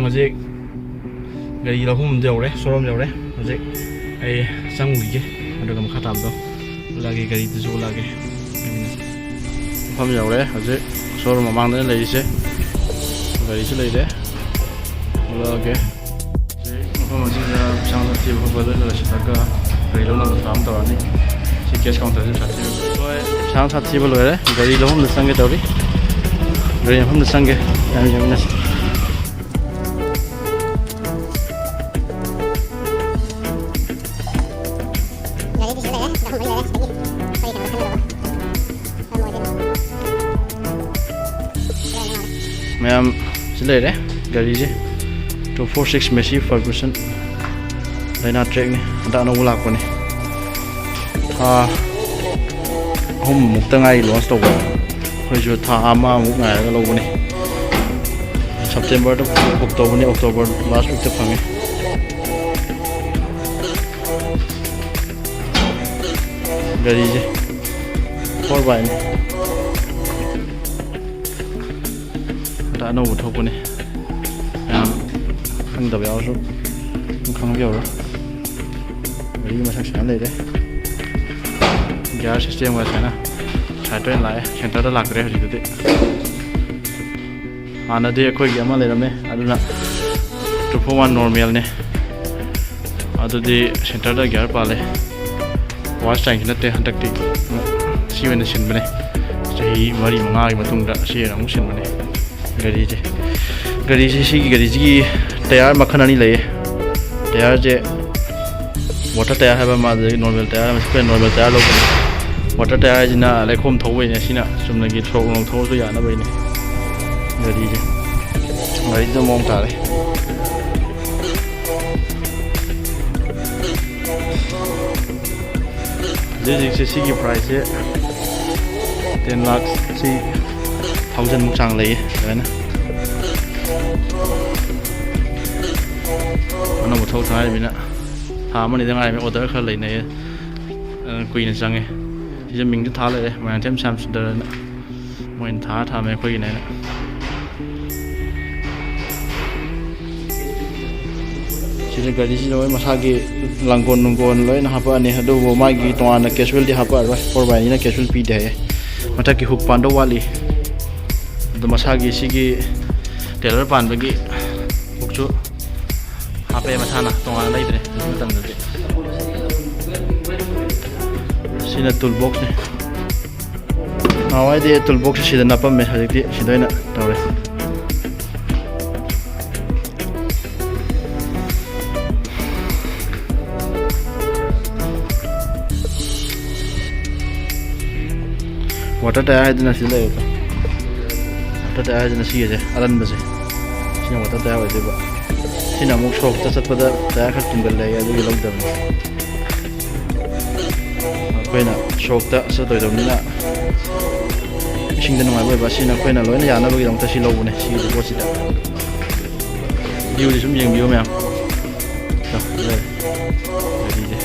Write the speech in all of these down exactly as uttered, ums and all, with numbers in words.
ꯍꯧꯖꯤꯛ ꯒꯥꯔꯤ ꯂꯧꯐꯝ ꯑꯝꯗ ꯌꯧꯔꯦ, ꯁꯣꯔꯨꯝ ꯌꯧꯔꯦ꯫ ꯍꯧꯖꯤꯛ ꯑꯩ ꯆꯪꯉꯨꯈꯤꯒꯦ, ꯑꯗꯨꯒ ꯃꯈꯥ ꯇꯥꯕꯗꯣ ꯎꯠꯂꯛꯑꯒꯦ, ꯒꯥꯔꯤꯗꯨꯁꯨ ꯎꯠꯂꯛꯑꯒꯦ꯫ ꯃꯐꯝ ꯌꯧꯔꯦ꯫ ꯍꯧꯖꯤꯛ ꯁꯣꯔꯨꯝ ꯃꯃꯥꯡꯗꯅ ꯂꯩꯔꯤꯁꯦ, ꯒꯥꯔꯤꯁꯨ ꯂꯩꯔꯦ, ꯎꯠꯂꯛꯑꯒꯦ꯫ ꯍꯧꯖꯤꯛ ꯃꯐꯝ ꯑꯁꯤꯗ ꯄꯩꯁꯥ ꯅꯨꯡꯁꯥ ꯊꯤꯕ ꯈꯣꯠꯄ ꯂꯣꯏꯅ ꯂꯣꯏꯁꯤꯜꯂꯒ ꯒꯥꯔꯤ ꯂꯧꯅꯕ ꯊꯧꯔꯥꯡ ꯇꯧꯔꯅꯤ꯫ ꯁꯤ ꯀꯦꯁ ꯀꯥꯎꯟꯇꯔꯁꯤ ꯄꯩꯁꯥ ꯊꯤꯕ ꯂꯣꯏꯔꯦ꯫ ꯄꯩꯁꯥ ꯅꯨꯡꯁꯥ ꯊꯤꯕ ꯂꯣꯏꯔꯦ, ꯒꯥꯔꯤ ꯂꯧꯐꯝꯗ ꯆꯪꯒꯦ ꯇꯧꯔꯤ꯫ ꯒꯥꯔꯤ ꯃꯐꯝꯗ ꯆꯪꯒꯦ, ꯌꯥꯝ ꯌꯦꯡꯃꯤꯟꯅꯁꯤ꯫ ꯒꯥꯔꯤꯗꯤ ꯁꯤ ꯂꯩꯔꯦ, ꯒꯥꯔꯤ ꯂꯩꯔꯦ, ꯁꯤꯗꯒꯤ ꯑꯩꯈꯣꯏ ꯀꯩꯅꯣ ꯈꯜꯂꯒ꯫ ꯃꯌꯥꯝ ꯁꯤ ꯂꯩꯔꯦ ꯒꯥꯔꯤꯁꯦ, two four six Massey Ferguson Dynatrac ꯅꯤ, ꯍꯟꯗꯛ ꯑꯅꯧꯕ ꯂꯥꯛꯄꯅꯤ꯫ ꯊꯥ ꯑꯍꯨꯝ ꯃꯨꯛꯇ ꯉꯥꯏꯔꯤ launch ꯇꯧꯕ, ꯑꯩꯈꯣꯏꯁꯨ ꯊꯥ ꯑꯃꯃꯨꯛ ꯉꯥꯏꯔꯒ ꯂꯧꯕꯅꯤ꯫ September ꯗ book ꯇꯧꯕꯅꯤ, October last week ꯇ ꯐꯪꯉꯤ꯫ ꯒꯥꯔꯤꯁꯦ four by ꯅꯤ꯫ ꯍꯟꯗꯛ ꯑꯅꯧꯕ ꯊꯣꯛꯄꯅꯤ꯫ ꯃꯌꯥꯝ ꯈꯪꯗꯕ ꯌꯥꯎꯔꯁꯨ ꯑꯗꯨꯝ ꯈꯪꯕꯤꯍꯧꯔꯣ꯫ ꯒꯥꯔꯤꯒꯤ ꯃꯁꯛ ꯁꯨꯃꯥꯏꯅ ꯂꯩꯔꯦ꯫ Gear system ꯒ ꯁꯨꯃꯥꯏꯅ side ꯇ ꯑꯣꯏꯅ ꯂꯥꯛꯑꯦ, centre ꯗ ꯂꯥꯛꯇ꯭ꯔꯦ ꯍꯧꯖꯤꯛꯇꯨꯗꯤ꯫ ꯍꯥꯟꯅꯗꯤ ꯑꯩꯈꯣꯏꯒꯤ ꯑꯃ ꯂꯩꯔꯝꯃꯦ, ꯑꯗꯨꯅ two four one normal ꯅꯦ꯫ ꯑꯗꯨꯗꯤ centre ꯗ gear ꯄꯥꯜꯂꯦ꯫ First time ꯁꯨ ꯅꯠꯇꯦ, ꯍꯟꯗꯛꯇꯤ ꯁꯤ ꯑꯣꯏꯅ ꯁꯤꯟꯕꯅꯦ꯫ ꯆꯍꯤ ꯃꯔꯤ ꯃꯉꯥꯒꯤ ꯃꯇꯨꯡꯗ ꯁꯤ ꯑꯣꯏꯅ ꯑꯃꯨꯛ ꯁꯤꯟꯕꯅꯦ ꯒꯥꯔꯤꯁꯦ꯫ ꯒꯥꯔꯤꯁꯦ, ꯁꯤꯒꯤ ꯒꯥꯔꯤꯁꯤꯒꯤ tyre ꯃꯈꯜ ꯑꯅꯤ ꯂꯩꯌꯦ꯫ Tyre ꯁꯦ water tyre ꯍꯥꯏꯕ ꯑꯃ, ꯑꯗꯒꯤ normal tyre ꯑꯃ, ꯑꯩꯈꯣꯏꯅ normal tyre ꯂꯧꯕꯅꯦ꯫ Water tyre ꯍꯥꯏꯁꯤꯅ ꯂꯩꯈꯣꯝ ꯊꯧꯕꯩꯅꯦ, ꯁꯤꯅ ꯆꯨꯝꯅꯒꯤ ꯁꯣꯔꯣꯛ ꯅꯨꯡ ꯊꯧꯔꯁꯨ ꯌꯥꯅꯕꯩꯅꯦ꯫ ꯒꯥꯔꯤꯁꯦ, ꯒꯥꯔꯤꯁꯦ ꯃꯑꯣꯡ ꯇꯥꯔꯦ꯫ ꯍꯧꯖꯤꯛ ꯍꯧꯖꯤꯛꯁꯦ ꯁꯤꯒꯤ price ꯁꯦ ten lakh sixty thousand ꯃꯨꯛ ꯆꯥꯡ ꯂꯩꯌꯦ ꯑꯗꯨꯃꯥꯏꯅ꯫ ꯑꯅꯧꯕ ꯊꯣꯛꯇ ꯉꯥꯏꯔꯤꯕꯅꯤꯅ, ꯊꯥ ꯑꯃꯅꯤꯗ ꯉꯥꯏꯔꯤꯕꯅꯤꯅ order ꯈꯔ ꯂꯩꯅꯩꯌꯦ꯫ ꯑꯗꯨꯅ ꯀꯨꯏꯅ ꯆꯪꯉꯦ꯫ ꯁꯤꯁꯦ ꯃꯤꯡꯁꯨ ꯊꯥ ꯂꯩꯔꯦ, ꯃꯣꯏꯔꯥꯡꯊꯦꯝ ꯁ꯭ꯌꯥꯝ ꯁꯨꯟꯗꯔꯅ꯫ ꯃꯣꯏꯅ ꯊꯥꯔ ꯊꯝꯃꯦ ꯑꯩꯈꯣꯏꯒꯤꯅꯦꯅ꯫ ꯒꯥꯔꯤꯁꯤꯗ ꯂꯣꯏ ꯃꯁꯥꯒꯤ ꯂꯥꯡꯒꯣꯜ ꯅꯨꯡꯒꯣꯜ ꯂꯣꯏꯅ ꯍꯥꯞꯄꯛꯑꯅꯤ, ꯑꯗꯨꯕꯨ ꯃꯥꯒꯤ ꯇꯣꯉꯥꯟꯅ casual ꯗꯤ ꯍꯥꯞꯄꯛꯑꯔꯣꯏ, four by ꯑꯅꯤꯅ casual ꯄꯤꯗꯦ ꯍꯥꯏꯌꯦ꯫ ꯃꯊꯛꯀꯤ hook ꯄꯥꯟꯗꯧ ꯋꯥꯠꯂꯤ꯫ ꯑꯗꯣ ꯃꯁꯥꯒꯤ ꯁꯤꯒꯤ trailer ꯄꯥꯟꯕꯒꯤ hook ꯁꯨ ꯍꯥꯞꯄꯛꯑꯦ, ꯃꯁꯥꯅ ꯇꯣꯉꯥꯟꯅ ꯂꯩꯗ꯭ꯔꯦ ꯍꯧꯖꯤꯛ ꯃꯇꯝꯗꯗꯤ꯫ ꯁꯤꯅ tool box ꯅꯤ꯫ ꯅꯍꯥꯟꯋꯥꯏꯗꯤ tool box ꯁꯤꯗ ꯅꯞꯄꯝꯃꯦ, ꯍꯧꯖꯤꯛꯇꯤ ꯁꯤꯗ ꯑꯣꯏꯅ ꯇꯧꯔꯦ꯫ Water tyre ꯍꯥꯏꯗꯅ ꯁꯤꯗ ꯂꯩꯔꯦ꯫ Water tyre ꯍꯥꯏꯗꯅ ꯁꯤꯒꯁꯦ, ꯑꯔꯟꯕꯁꯦ, ꯁꯤꯅ water tyre ꯑꯣꯏꯗꯣꯏꯕ꯫ ꯁꯤꯅ ꯑꯃꯨꯛ ꯁꯣꯔꯣꯛꯇ ꯆꯠꯄꯗ tyre ꯈꯔ ꯇꯨꯝꯒꯜꯂꯦ, ꯑꯗꯨꯒꯤ ꯂꯧꯗꯕꯅꯤ꯫ ꯑꯩꯈꯣꯏꯅ ꯁꯣꯔꯣꯛꯇ ꯆꯠꯇꯣꯏꯗꯕꯅꯤꯅ ꯏꯁꯤꯡꯗ ꯅꯨꯡꯉꯥꯏꯕ ꯑꯣꯏꯕ, ꯁꯤꯅ ꯑꯩꯈꯣꯏꯅ ꯂꯣꯏꯅ ꯌꯥꯅꯕꯒꯤꯗꯃꯛꯇ ꯁꯤ ꯂꯧꯕꯅꯦ, ꯁꯤꯒꯤ ꯄꯣꯠꯁꯤꯗ꯫ View ꯁꯦ ꯁꯨꯝ ꯌꯦꯡꯕꯤꯌꯨ ꯃꯌꯥꯝ꯫ ꯒꯥꯔꯤꯁꯦ꯫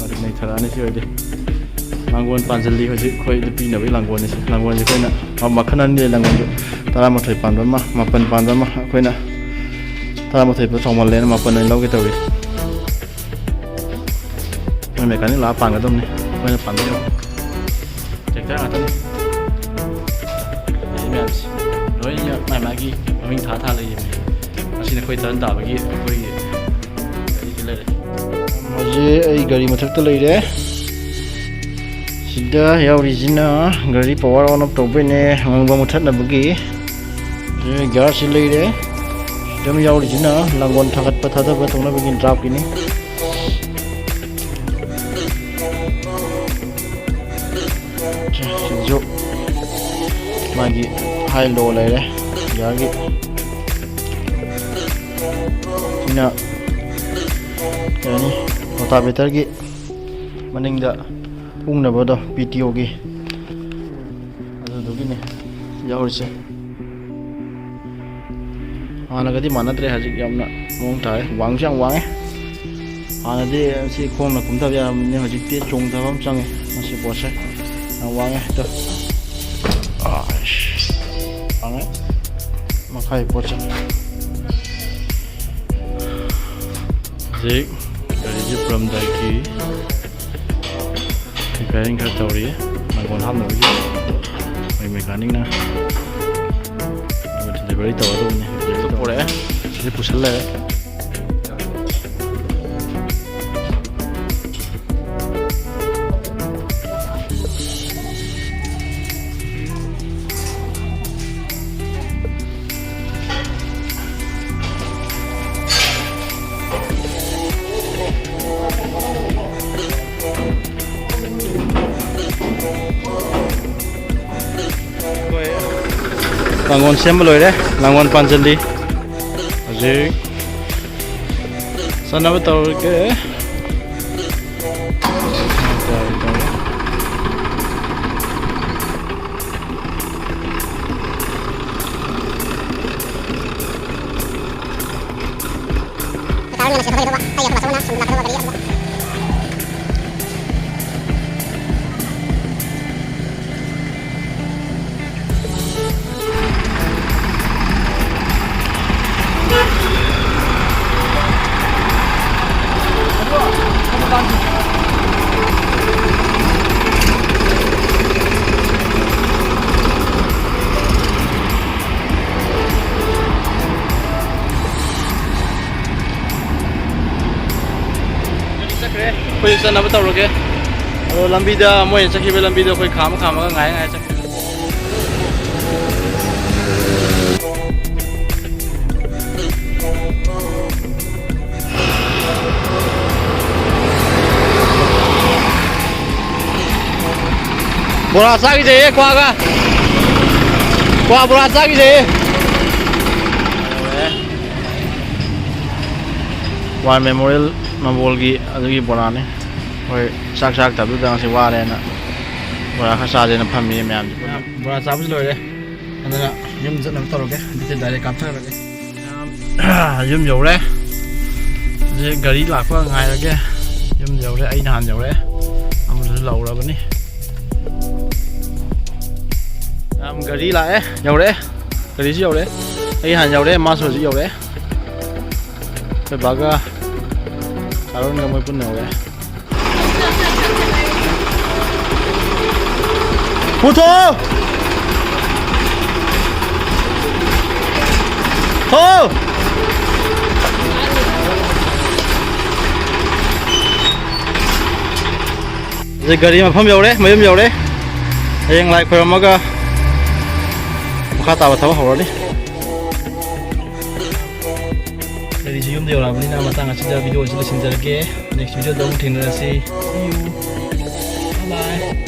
ꯑꯗꯨ ꯅꯩꯊꯔꯛꯑꯅꯤ ꯁꯤ ꯑꯣꯏꯔꯗꯤ꯫ ꯂꯥꯡꯒꯣꯜ ꯄꯥꯟꯁꯤꯜꯂꯤ ꯍꯧꯖꯤꯛ ꯑꯩꯈꯣꯏ ꯅꯨꯄꯤꯅꯕꯒꯤ ꯂꯥꯡꯒꯣꯜꯅꯤ ꯁꯤ꯫ ꯂꯥꯡꯒꯣꯜꯁꯦ ꯑꯩꯈꯣꯏꯅ ꯃꯈꯜ ꯑꯅꯤ ꯂꯩ ꯂꯥꯡꯒꯣꯜꯁꯦ꯫ ꯇꯔꯥꯃꯥꯊꯣꯏ ꯄꯥꯟꯕ ꯑꯃ, ꯃꯥꯄꯟ ꯄꯥꯟꯕ ꯑꯃ꯫ ꯑꯩꯈꯣꯏꯅ ꯇꯔꯥꯃꯥꯊꯣꯏ ꯄꯣꯠ ꯆꯥꯎꯃꯜꯂꯦꯅ ꯃꯥꯄꯟ ꯑꯣꯏꯅ ꯂꯧꯒꯦ ꯇꯧꯔꯤ꯫ ꯃꯣꯏ mechanic ꯂꯥꯛꯑ ꯄꯥꯟꯒꯗꯕꯅꯤ꯫ ꯑꯩꯈꯣꯏꯅ ꯄꯥꯟꯕ ꯌꯥꯔꯣꯏ꯫ Tractor ꯉꯥꯛꯇꯅꯤ꯫ ꯂꯩ ꯃꯌꯥꯝꯁꯤ ꯂꯣꯏꯅ ꯃꯥꯏ ꯃꯥꯒꯤ ꯃꯃꯤꯡ ꯊꯥ ꯊꯥ ꯂꯩꯔꯤꯕꯅꯤ꯫ ꯃꯁꯤꯅ ꯑꯩꯈꯣꯏ ꯇꯔꯟ ꯇꯥꯕꯒꯤ ꯑꯩꯈꯣꯏꯒꯤ ꯒꯥꯔꯤꯁꯤ ꯂꯩꯔꯦ꯫ ꯍꯧꯖꯤꯛ ꯑꯩ ꯒꯥꯔꯤ ꯃꯊꯛꯇ ꯂꯩꯔꯦ꯫ ꯁꯤꯗ ꯌꯥꯎꯔꯤꯁꯤꯅ ꯒꯥꯔꯤ power on off ꯇꯧꯕꯩꯅꯦ, ꯑꯉꯥꯡꯕ ꯃꯨꯊꯠꯅꯕꯒꯤ꯫ ꯁꯤꯗ gear ꯁꯤ ꯂꯩꯔꯦ꯫ ꯁꯤꯗ ꯑꯃ ꯌꯥꯎꯔꯤꯁꯤꯅ ꯂꯥꯡꯒꯣꯜ ꯊꯥꯒꯠꯄ ꯊꯥꯗꯕ ꯇꯧꯅꯕꯒꯤ drive ꯀꯤꯅꯤ꯫ ꯁꯤꯁꯨ ꯃꯥꯒꯤ high low ꯂꯩꯔꯦ gear ꯒꯤ꯫ ꯁꯤꯅ ꯀꯩ ꯍꯥꯏꯅꯤ, rotator ꯒꯤ ꯃꯅꯤꯡꯗ ꯎꯪꯅꯕꯗꯣ, P T O ꯒꯤ, ꯑꯗꯨꯗꯨꯒꯤꯅꯦ ꯌꯥꯎꯔꯤꯁꯦ꯫ ꯍꯥꯟꯅꯒꯗꯤ ꯃꯥꯟꯅꯗ꯭ꯔꯦ, ꯍꯧꯖꯤꯛ ꯌꯥꯝꯅ ꯃꯑꯣꯡ ꯇꯥꯔꯦ, ꯋꯥꯡꯁꯨ ꯌꯥꯝ ꯋꯥꯡꯉꯦ꯫ ꯍꯥꯟꯅꯗꯤ ꯁꯤ ꯈꯣꯡꯅ ꯀꯨꯝꯊꯕ ꯌꯥꯔꯝꯕꯅꯤ, ꯍꯧꯖꯤꯛꯇꯤ ꯆꯣꯡꯊꯕ ꯑꯃ ꯆꯪꯉꯦ꯫ ꯃꯁꯤ ꯄꯣꯠꯁꯦ ꯌꯥꯝ ꯋꯥꯡꯉꯦ꯫ ꯑꯗꯣ ꯐꯪꯉꯦ꯫ ꯃꯈꯥꯏ ꯄꯣꯠ ꯆꯩ꯫ ꯍꯧꯖꯤꯛ ꯒꯥꯔꯤꯁꯦ ꯄꯨꯔꯝꯗꯥꯏꯒꯤ repairing ꯈꯔ ꯇꯧꯔꯤ꯫ ꯃꯥꯡꯒꯣꯟ ꯍꯥꯞꯅꯕꯒꯤ ꯃꯣꯏ mechanicꯅ꯫ ꯑꯗꯨꯒ delivery ꯇꯧꯔꯗꯧꯕꯅꯤ꯫ Delivery ꯄꯨꯔꯛꯑꯦ꯫ ꯁꯤꯗ ꯄꯨꯁꯜꯂꯦ꯫ ꯂꯥꯡꯒꯣꯜ ꯁꯦꯝꯕ ꯂꯣꯏꯔꯦ꯫ ꯂꯥꯡꯒꯣꯜ ꯄꯥꯟꯁꯤꯜꯂꯤ꯫ ꯍꯧꯖꯤꯛ ꯆꯠꯅꯕ ꯇꯧꯔꯒꯦ꯫ ꯆꯠꯈ꯭ꯔꯦ꯫ ꯑꯩꯈꯣꯏ ꯆꯠꯅꯕ ꯇꯧꯔꯒꯦ꯫ ꯑꯗꯣ ꯂꯝꯕꯤꯗ ꯃꯣꯏꯅ ꯆꯠꯈꯤꯕ ꯂꯝꯕꯤꯗꯣ ꯑꯩꯈꯣꯏ ꯈꯥꯝꯃ ꯈꯥꯝꯃꯒ ꯉꯥꯏ ꯉꯥꯏ ꯆꯠꯈ꯭ꯔꯦ꯫ ꯕꯣꯔꯥ ꯆꯥꯈꯤꯗꯦꯌꯦ ꯀ꯭ꯋꯥꯒ꯫ ꯀ꯭ꯋꯥ ꯕꯣꯔꯥ ꯆꯥꯈꯤꯗꯦꯌꯦ꯫ War Memorial ꯅꯝꯕꯣꯜꯒꯤ ꯑꯗꯨꯒꯤ ꯕꯣꯔꯥꯅꯤ꯫ ꯍꯣꯏ, ꯆꯥꯛ ꯆꯥꯛꯇꯕꯗꯨꯗ ꯉꯁꯤ ꯋꯥꯔꯦꯅ ꯕꯣꯔꯥ ꯈꯔ ꯆꯥꯁꯦꯅ ꯐꯝꯃꯤ ꯃꯌꯥꯝꯁꯦ꯫ ꯕꯣꯔꯥ ꯆꯥꯕꯁꯨ ꯂꯣꯏꯔꯦ꯫ ꯑꯗꯨꯅ ꯌꯨꯝ ꯆꯠꯅꯕ ꯇꯧꯔꯒꯦ꯫ ꯑꯗꯨꯗꯤ direct ꯀꯥꯞꯊꯔꯒꯦ꯫ ꯌꯨꯝ ꯌꯧꯔꯦ꯫ ꯍꯧꯖꯤꯛ ꯒꯥꯔꯤ ꯂꯥꯛꯄ ꯉꯥꯏꯔꯒꯦ꯫ ꯌꯨꯝ ꯌꯧꯔꯦ꯫ ꯑꯩ ꯅꯍꯥꯟ ꯌꯧꯔꯛꯑꯦ꯫ ꯑꯃꯗꯨꯁꯨ ꯂꯧꯔꯕꯅꯤ꯫ ꯌꯥꯝ ꯒꯥꯔꯤ ꯂꯥꯛꯑꯦ, ꯌꯧꯔꯛꯑꯦ꯫ ꯒꯥꯔꯤꯁꯨ ꯌꯧꯔꯛꯑꯦ꯫ ꯑꯩ ꯍꯥꯟꯅ ꯌꯧꯔꯛꯑꯦ, ꯃꯥꯁꯨ ꯍꯧꯖꯤꯛ ꯌꯧꯔꯛꯑꯦ꯫ ꯑꯩꯈꯣꯏ ꯕꯥꯒ ꯀꯥꯔꯣꯟꯒ ꯃꯣꯏ ꯄꯨꯟꯅ ꯌꯧꯔꯛꯑꯦ꯫ ꯄꯨꯊꯣꯛꯑꯣ! ꯊꯣꯛꯑꯣ! ꯍꯧꯖꯤꯛ ꯒꯥꯔꯤ ꯃꯐꯝ ꯌꯧꯔꯦ, ꯃꯌꯨꯝ ꯌꯧꯔꯦ꯫ ꯍꯌꯦꯡ ꯂꯥꯏ ꯈꯣꯏꯔꯝꯃꯒ ꯃꯈꯥ ꯇꯥꯕ ꯊꯕꯛ ꯍꯧꯔꯅꯤ꯫ ꯒꯥꯔꯤꯁꯤ ꯌꯨꯝꯗ ꯌꯧꯔꯛꯑꯕꯅꯤꯅ ꯃꯇꯥꯡ ꯑꯁꯤꯗ video ꯑꯁꯤ ꯂꯣꯏꯁꯤꯟꯖꯔꯒꯦ꯫ Next videoꯗ ꯑꯃꯨꯛ ꯊꯦꯡꯅꯔꯁꯤ꯫ See you. Bye bye.